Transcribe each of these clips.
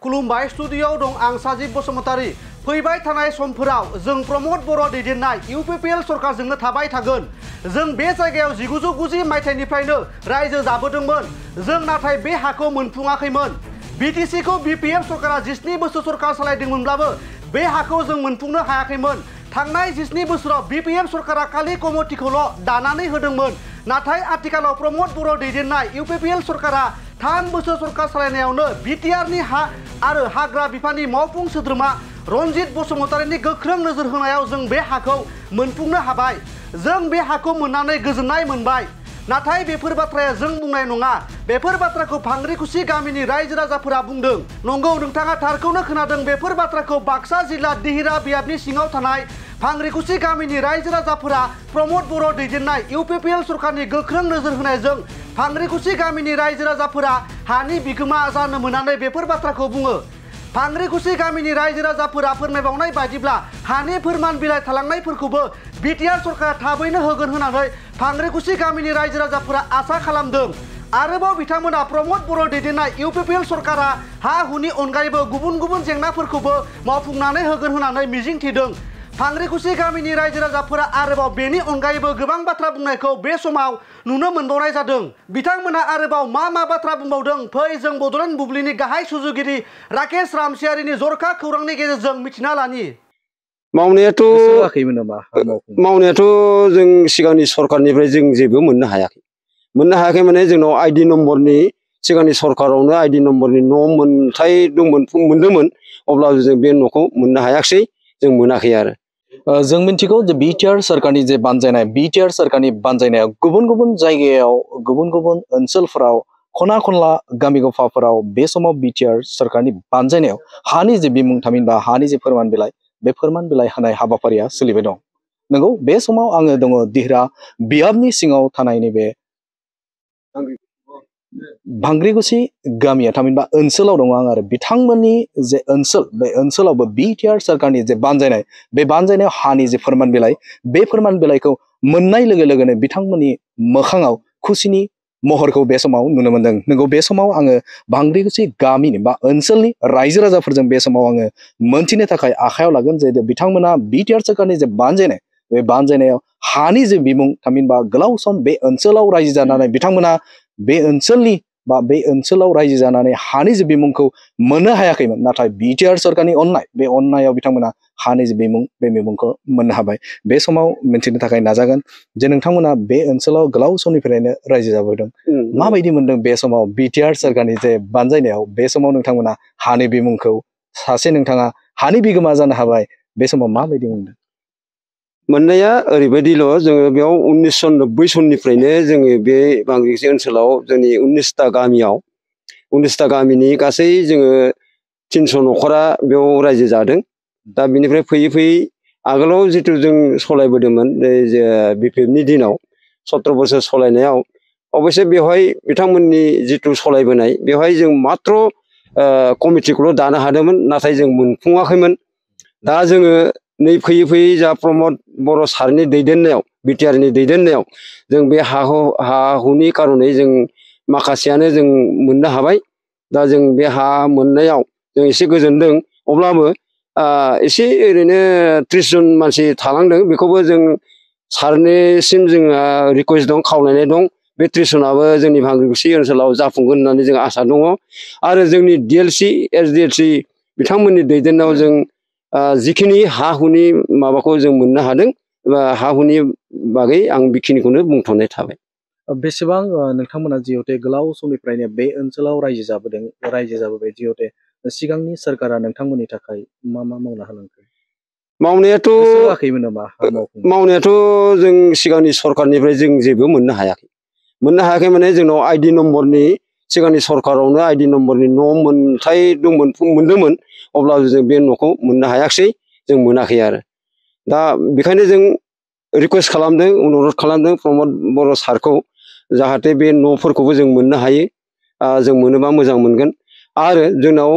खुलुमबाय स्टुडिय'आव दं आं साजिब बसुमतारी। फैबाय थानाय समफोराव जों प्रमद बर' दैदेननाय इउपिपिएल सरकारजोंनो थाबाय थागोन। जों बे जायगायाव 1990 मायथाइनिफ्रायनो रायजो जाबोदोंमोन। जों नाथाय बे हाखौ मोनफुङाखैमोन। बिटिसिखौ बिपिएफ सरकारा 17 बोसोर सरकार सालायदोंमोनब्लाबो बे हाखौ जों मोनफुंनो हायाखैमोन। थांनाय 17 बोसोराव बिपिएफ सरकारा खालि कमिटिखौल' दानानै होदोंमोन। नाथाय आथिखालाव प्रमद बर' दैदेननाय इउपिपिएल सरकारा 3 बोसोर सरकार सालायनायावनो बिटिआरनि हा आरो हाग्रा बिफाननि मावफुं सोद्रोमा रनजित बसुमतारीनि गोख्रों नोजोर होनायाव जों बे हाखौ मोनफुंनो हाबाय। जों बे हाखौ मोननानै गोजोननाय मोनबाय। नाथाय बेफोर बाथ्राया जों बुंनाय नङा। बेफोर बाथ्राखौ भांग्रिकुसि गामिनि रायजो राजाफोरा बुंदों। नंगौ, नोंथाङा थारखौनो खोनादों। बेफोर बाथ्राखौ बाक्सा जिल्ला दिहिरा बियाबनि सिङाव थानाय भांग्रिकुसि गामिनि रायजो राजाफोरा प्रमद बर' दैदेननाय इउपिपिएल सरकारनि गोख्रों नोजोर होनायजों भांग्रिकुसि गामिनि रायजो राजाफोरा हानि बिगोमा जानो मोननानै बेफोर बाथ्राखौ बुङो। भांग्रिकुसि गामिनि रायजो राजाफोरा फोरमायबावनाय बायदिब्ला हानि फोरमान बिलाइ थालांनायफोरखौबो बिटिआर सरकारा थाबैनो होगोन होननानै भांग्रिकुसि गामिनि रायजो राजाफोरा आसा खालामदों। आरोबाव बिथांमोना प्रमद बर' दैदेननाय इउपिपिएल सरकारा हा हुनि अनगायैबो गुबुन गुबुन जेंनाफोरखौबो मावफुंनानै होगोन होननानै मिजिंथिदों। भांग्रिकुसि गामिनि रायजो राजाफोरा आरोबाव बेनि अनगायैबो गोबां बाथ्रा बुंनायखौ बे समाव नुनो मोनबावनाय जादों। बिथांमोना आरोबाव मा बाथ्रा बुंबावदों फै जों बड'लेण्ड बुब्लिनि गाहाय सुजुगिरि राकेश रामसियारिनि जरखा खौरांनि गेजेरजों मिथिना लानि। मावनायाथ' जों सिगांनि सरकारनिफ्राय जों जेबो मोननो हायाखै माने जोंनाव आइडि नम्बरनि सिगांनि सरकारावनो आइडि नम्बरनि न' मोनथाय मोनदोंमोन। अब्लाबो जों बे न'खौ मोननो हायाखै, जों मोनाखै आरो। जों मिथिगौ जे बिटिआर सरकारनि जे बानजायनाय बिटिआर सरकारनि बानजायनायाव गुबुन गुबुन जायगायाव गुबुन गुबुन ओनसोलफोराव खना खनला गामि गफाफोराव बे समाव बिटिआर सरकारनि बानजायनायाव हानि जे बिमुं थामहिनबा हानि जे फोरमान बिलाइ बे फोरमान बिलाइ होनाय हाबाफारिया सोलिबाय दं। नंगौ, बे समाव आङो दङ दिहिरा बियाबनि सिङाव थानाय नैबे भांग्रिकुसि गामिया थामहिनबा ओनसोलाव दङ आं आरो बिथांमोननि जे ओनसोल बे ओनसोलावबो बिटिआर सरकारनि जे बानजायनाय बे बानजायनायाव हानि जे फोरमान बिलाइ बे फोरमान बिलाइखौ मोननाय लोगो लोगोनो बिथांमोननि मोखाङाव खुसिनि महरखौ बे समाव नुनो मोनदों। नंगौ, बे समाव आङो भांग्रिकुसि गामिनि बा ओनसोलनि रायजो राजाफोरजों बे समाव आङो मोनथिनो थाखाय आखायाव लागोन जे बिथांमोना बिटिआर सरकारनि जे बानजायनाय बे बानजायनायाव हानि जे बिमुं थामहिनबा गोलाव सम बे ओनसोलाव रायजो जानानै बिथांमोना बे ओनसोलनि बा बे ओनसोलाव रायजो जानानै हानि जे बिमुंखौ मोननो हायाखैमोन। नाथाय बिटिआर सरकारनि अननाय बे अननायाव बिथांमोना हानि जे बिमुं बे बिमुंखौ मोननो हाबाय। बे समाव मिन्थिनो थाखाय नाजागोन जे नोंथांमोना बे ओनसोलाव गोलाव समनिफ्रायनो रायजो जाबोदों। माबायदि मोनदों बे समाव बिटिआर सरकारनि जे बानजायनायाव बे समाव नोंथांमोना हानि बिमुंखौ सासे नोंथाङा हानि बिगोमा जानो हाबाय, बे समाव माबायदि मोनदों? मोननाया ओरैबायदिल' जोङो बेयाव 1990 सननिफ्रायनो जोङो बे भांग्रिकुसि ओनसोलाव जोंनि 19टा गामियाव 19टा गामिनि गासै जोङो 300 न'खरा बेयाव रायजो जादों। दा बिनिफ्राय फैयै फैयै आगोलाव जिथु जों सलायबोदोंमोन जे बिपिएफनि दिनाव 17 बोसोर सलायनायाव अबयसे बेवहाय बिथांमोननि जिथु सलायबोनाय बेवहाय जों मात्र कमिटिखौल' दानो हादोंमोन, नाथाय जों मोनफुङाखैमोन। दा जोङो नै फैयै फैयै जा प्रमद बर' सारनि दैदेननायाव बिटिआरनि दैदेननायाव जों बे हा हुनि कारनै जों माखासेयानो जों मोननो हाबाय। दा जों बे हा मोननायाव जों एसे गोजोनदों। अब्लाबो एसे ओरैनो 30 जन मानसि थालांदों। बेखौबो जों सारनिसिम जोंहा रिकुवेस्ट दं, खावलायनाय दं। बे 30 जनाबो जोंनि भांग्रिकुसि ओनसोलाव जाफुंगोन होननानै जों आसा दङ। आरो जोंनि डिएलसि एसडिएलसि बिथांमोननि दैदेननायाव जों जिखिनि हा हुनि माबाखौ जों मोननो हादों बा हा हुनि बागै आं बेखिनिखौनो बुंथ'नाय थाबाय। बेसेबां नोंथांमोना जिहेतु गोलाव समनिफ्रायनो बे ओनसोलाव रायजो जाबोबाय जिहेतु सिगांनि सरकारा नोंथांमोननि थाखाय मा मावना होलांखो? मावनायाथ' जों सिगांनि सरकारनिफ्राय जों जेबो मोननो हायाखै माने जोंनाव आइडि नम्बरनि सिगांनि सरकारावनो आइडि नम्बरनि न' मोनथाय मोनदोंमोन। अब्लाबो जों बे न'खौ मोननो हायाखै, जों मोनाखै आरो। दा बेखायनो जों रिकुवेस्ट खालामदों, अनुरद खालामदों प्रमद बर' सारखौ जाहाथे बे न'फोरखौबो जों मोननो हायो। जों मोनोबा मोजां मोनगोन। आरो जोंनाव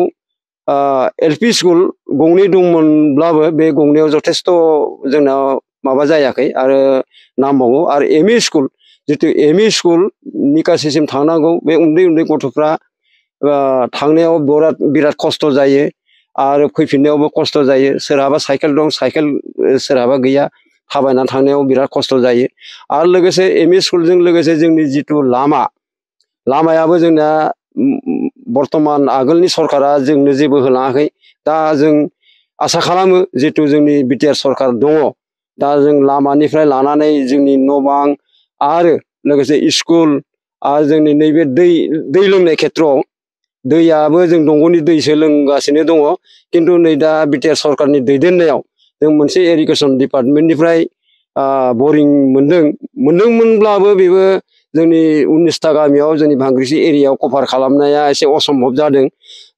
एलपि स्कुल गंनै दंमोनब्लाबो बे गंनैयाव जथेस्थ' जोंनाव माबा जायाखै आरो नांबावगौ। आरो एमइ स्कुल जितु एमइ स्कुल निकासिसिम थांनांगौ, बे उन्दै उन्दै गथ'फ्रा थांनायाव बिराद खस्थ' जायो आरो फैफिननायावबो खस्थ' जायो सोरहाबा साइकेल दं साइकेल सोरहाबा गैया थाबायना थांनायाव बिराद खस्थ' जायो आरो लोगोसे एमइ स्कुलजों लोगोसे जोंनि जितु लामायाबो जोंना बर्तमान आगोलनि सरकारा जोंनो जेबो होलाङाखै दा जों आसा खालामो जितु जोंनि बिटिआर सरकार दङ दा जों लामानिफ्राय लानानै जोंनि न' बां आरो लोगोसे स्कुल आरो जोंनि नैबे दै लोंनाय खेथ्रआव दैयाबो जों दंग'नि दैसो लोंगासिनो दङ खिन्थु नै दा बिटिआर सरकारनि दैदेननायाव जों मोनसे इरिगेसन डिपार्टमेन्टनिफ्राय बरिं मोनदोंमोनब्लाबो बेबो जोंनि 19टा गामियाव जोंनि भांग्रिसि एरियायाव कभार खालामनाया एसे असम्भब जादों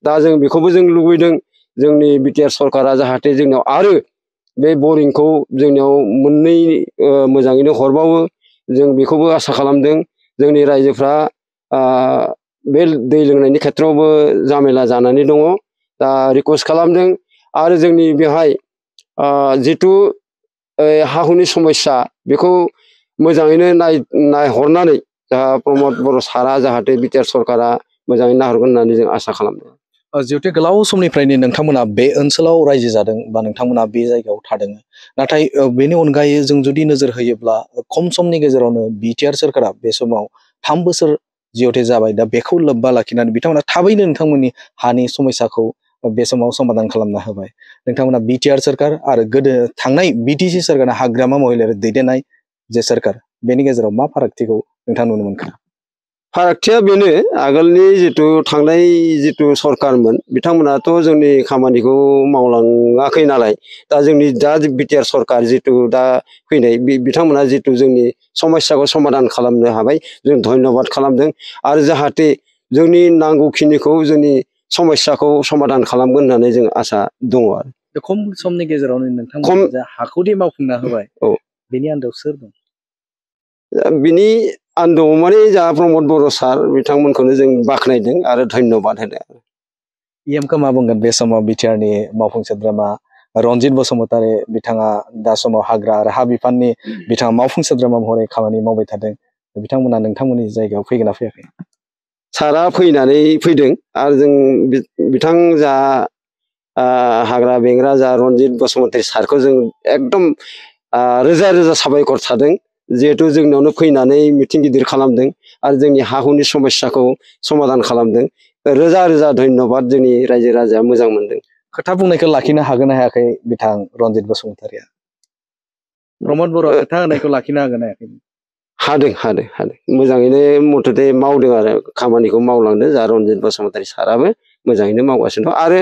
दा जों बेखौबो जों लुबैदों जोंनि बिटिआर सरकारा जाहाथे जोंनाव आरो बे बरिंखौ जोंनियाव मोननै मोजाङैनो हरबावो जों बेखौबो आसा खालामदों जोंनि रायजोफ्रा बे दै लोंनायनि खेथ्रआवबो जामेला जानानै दङ दा रिक्वेस्ट खालामदों आरो जोंनि बेहाय जितु हा हुनि समस्या बेखौ मोजाङैनो नायहरनानै प्रमद बर' सारा जाहाथे बिटिआर सरकारा मोजाङै नाहरगोन होननानै जों आसा खालामदों जिहेतु गोलाव समनिफ्रायनो नोंथांमोना बे ओनसोलाव रायजो जादों बा नोंथांमोना बे जायगायाव थादों नाथाय बेनि अनगायै जों जुदि नोजोर होयोब्ला खम समनि गेजेरावनो बिटिआर सरकारा बे समाव 3 बोसोर जिहेतु जाबाय दा बेखौ लोब्बा लाखिनानै बिथांमोना थाबैनो नोंथांमोननि हानि समस्याखौ बे समाव समाधान खालामना होबाय नोंथांमोना बिटिआर सरकार आरो गोदो थांनाय बिटिसि सरकारा हाग्रामा महिलारि दैदेननाय जे सरकार बेनि गेजेराव मा फारागथिखौ नोंथां नुनो मोनखो फारागथिया बेनो आगोलनि जितु थांनाय जितु सरकारमोन बिथांमोनाथ' जोंनि खामानिखौ मावलाङाखै नालाय दा जोंनि दा बिटिआर सरकार जितु दा फैनाय बिथांमोना जितु जोंनि समस्याखौ समाधान खालामनो हाबाय जों धन्यबाद खालामदों आरो जाहाथे जोंनि नांगौखिनिखौ जोंनि समस्याखौ समाधान खालामगोन होननानै जों आसा दङ आरो खम समनि गेजेरावनो नोंथांमोना हाखौदि मावफुंना होबाय बेनि आन्दोआव सोर दं बिनि आन्दोआव माने जोंहा प्रमद बर' सार बिथांमोनखौनो जों बाख्नायदों आरो धन्यबाद होदों इएमखौ मा बुंगोन बे समाव बिटिआरनि मावफुं सोद्रोमा रनजित बसुमतारी बिथाङा दा समाव हाग्रा आरो हा बिफाननि बिथाङा मावफुं सोद्रोमा महरै खामानि मावबाय थादों बिथांमोना नोंथांमोननि जायगायाव फैगोन ना फैयाखै सारा फैदों आरो जों बिथां जा हाग्रा बेंग्रा जा रनजित बसुमतारी सारखौ जों एकदम रोजा रोजा साबायखर थादों जिहेतु जोंनावनो फैनानै मिटिं गिदिर खालामदों आरो जोंनि हा हुनि समस्याखौ समाधान खालामदों रोजा रोजा धन्यबाद जोंनि रायजो राजाया मोजां मोनदों खोथा बुंनायखौ लाखिनो हागोन ना हायाखै बिथां रनजित बसुमतारीया प्रमद बर'आ खोथा होनायखौ लाखिनो हागोन ना हायाखै हादों मोजाङैनो मथथे मावदों आरो खामानिखौ मावलांदों जा रनजित बसुमतारी साराबो मोजाङैनो मावगासिनो दं आरो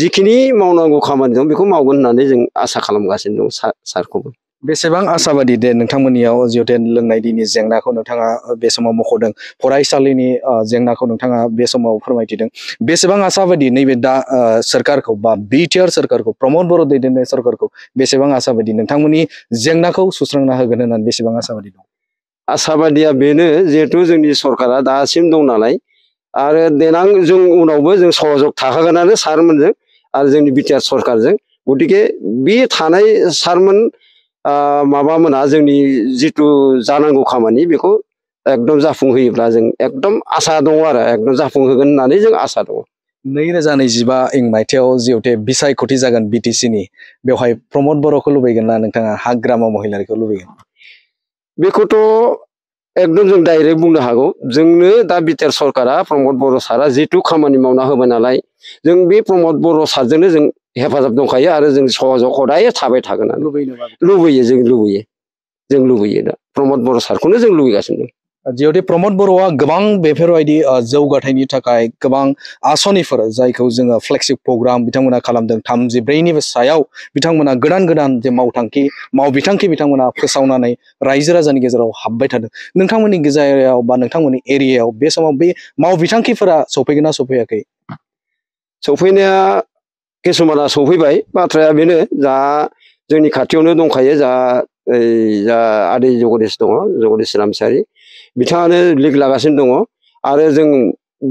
जिखिनि मावनांगौ खामानि दं बेखौ मावगोन होननानै जों आसा खालामगासिनो दं सारखौबो बेसेबां आसाबादि दे नोंथांमोननियाव जिहेतु लोंनाय दैनि जेंनाखौ नोंथाङा बे समाव मख'दों फरायसालिनि जेंनाखौ नोंथाङा बे समाव फोरमायथिदों बेसेबां आसाबादि नैबे दा सरकारखौ बा बिटिआर सरकारखौ प्रमद बर' दैदेननाय सरकारखौ बेसेबां आसाबादि नोंथांमोननि जेंनाखौ सुस्रांना होगोन होननानै बेसेबां आसाबादि दं आसाबादिया बेनो जिहेथु जोंनि सरकारा दासिम दं नालाय आरो देनां जों उनावबो जों सहयोग थाखागोनानो सारमोनजों आरो जोंनि बिटिआर सरकारजों गतिके बे थानाय सारमोन माबामोना जोंनि जितु जानांगौ खामानि बेखौ एकदम जाफुंहोयोब्ला जों एकदम आसा दङ आरो एकदम जाफुंहोगोन होननानै जों आसा दङ 2025 मायथाइयाव जिहेतु बिसायख'थि जागोन बिटिसिनि बेवहाय प्रमद बर'खौ लुबैगोन ना नोंथाङा हाग्रामा महिलारिखौ लुबैगोन बेखौथ' एकदम जों डाइरेक्ट बुंनो हागौ जोंनो दा बिटिआर सरकारा प्रमद बर' सारा जितु खामानि मावना होबाय नालाय जों बे प्रमद बर' सारजोंनो जों हेफाजाब दंखायो आरो जों सहयोग हदाय थाबाय थागोन लुबैयो जों लुबैयो दा प्रमद बर' सारखौनो जों लुबैगासिनो दं जिहेतु प्रमद बर'आ गोबां बेफोरबायदि जौगाथायनि थाखाय गोबां आसनिफोर जायखौ जोङो फ्लेगशिप प्रग्राम बिथांमोना खालामदों 34निबो सायाव बिथांमोना गोदान जे मावबिथांखि बिथांमोना फोसावनानै रायजो राजानि गेजेराव हाबबाय थादों नोंथांमोननि गेजेराव बा नोंथांमोननि एरियायाव बे समाव बे मावबिथांखिफोरा सफैगोन ना सफैयाखै सफैनाया किसुमाना सफैबाय बाथ्राया बेनो जा जोंनि खाथियावनो दंखायो जा आदै जगदीश दङ जगदीश रामसियारि बिथाङानो लिग लागासिनो दङ आरो जों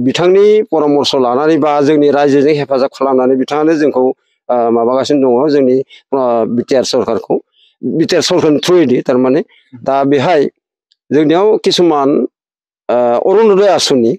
बिथांनि परामर्श लानानै बा जोंनि रायजोजों हेफाजाब खालामनानै बिथाङानो जोंखौ माबागासिनो दङ जोंनि बिटिआर सरकारनि थ्रुयैदि थारमाने दा बेहाय जोंनियाव किसुमान अरुणोदय आसनि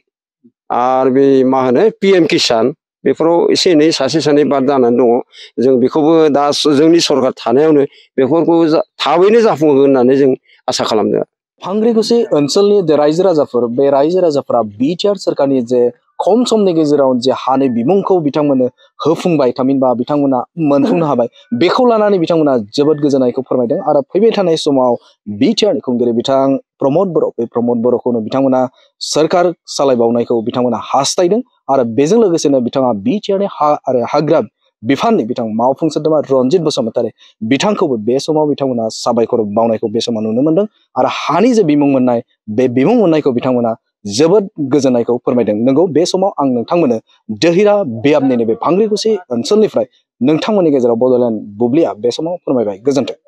आरो बे मा होनो PM किसान बेफोराव एसे एनै सासे सानै बाद जानानै दङ जों बेखौबो दा जोंनि सरकार थानायावनो बेफोरखौ थाबैनो जाफुंहोगोन होननानै जों आसा खालामदों। फांग्रिकुसि ओनसोलनि जे रायजो राजाफोर बे रायजो राजाफोरा बिटिआर सोरखारनि जे खम समनि गेजेराव जे हानि बिमुंखौ बिथांमोननो होफुंबाय थामहिनबा बिथांमोना मोनफुंनो हाबाय बेखौ लानानै बिथांमोना जोबोद गोजोननायखौ फोरमायदों आरो फैबाय थानाय समाव बिटिआरनि खुंगिरि बिथां प्रमद बर' बे प्रमद बर'खौनो बिथांमोना सोरखार सालायबावनायखौ बिथांमोना हास्थायदों आरो बेजों लोगोसेनो बिथाङा बिटिआरनि हा आरो हाग्रा बिफाननि बिथां मावफुं सोद्रोमा रनजित बसुमतारी बिथांखौबो बे समाव बिथांमोना साबायखर बावनायखौ बे समाव नुनो मोनदों आरो हानि जे बिमुं मोननाय बे बिमुं मोननायखौ बिथांमोना जोबोद गोजोननायखौ फोरमायदों। नंगौ बे समाव आं नोंथांमोननो दोहिरा बेयाबनि नैबे फांग्रिकुसि ओनसोलनिफ्राय नोंथांमोननि गेजेराव बड'लेण्ड बुब्लिया बे समाव फोरमायबाय। गोजोन्थों।